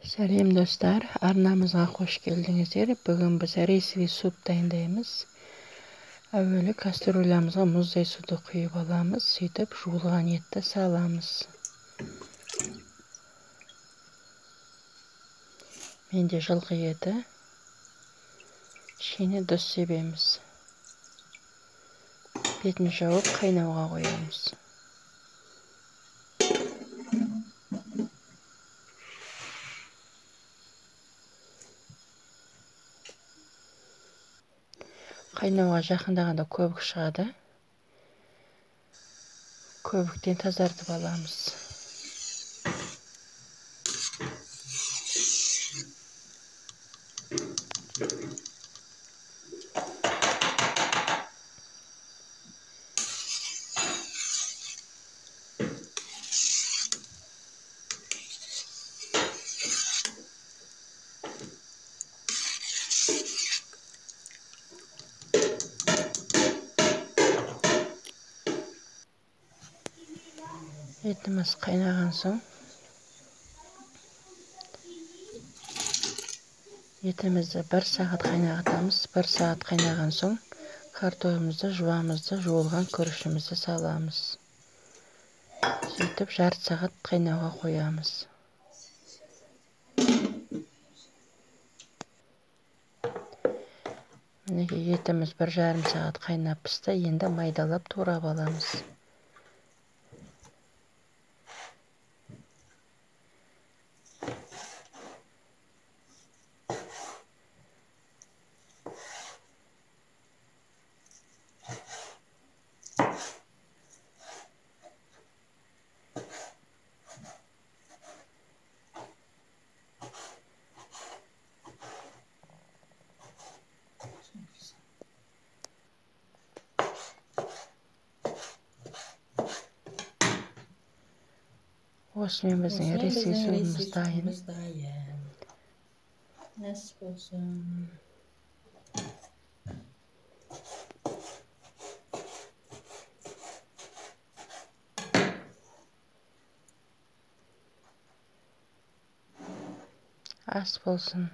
Сәлем достар, арнамызға қош келдіңіздер. Бүгін біз рисовый суп дайындаймыз. Әуелі кастрюлямызға мұздай суды құйып аламыз, сөйтіп жуылған етті саламыз. Менде жылқы еті. Кішкене тұз себеміз. Бетін жауып қайнауға қоямыз. Қайнауға жақындағанда көбік шығады. Көбіктен тазартып аламыз. Етіміз қайнаған соң етімізді 1 сағат қайнатамыз. 1 сағат қайнаған соң картогымызды жуамыз да жуылған күрішімізді саламыз. Сөйтіп жарты сағат қайнауға қоямыз. Мінекей етіміз 1,5 сағат қайнап пісті. Енді майдалап турап аламыз. Осымен біздің ресей суымыз дайын. Нәсіп болсын. Ас болсын.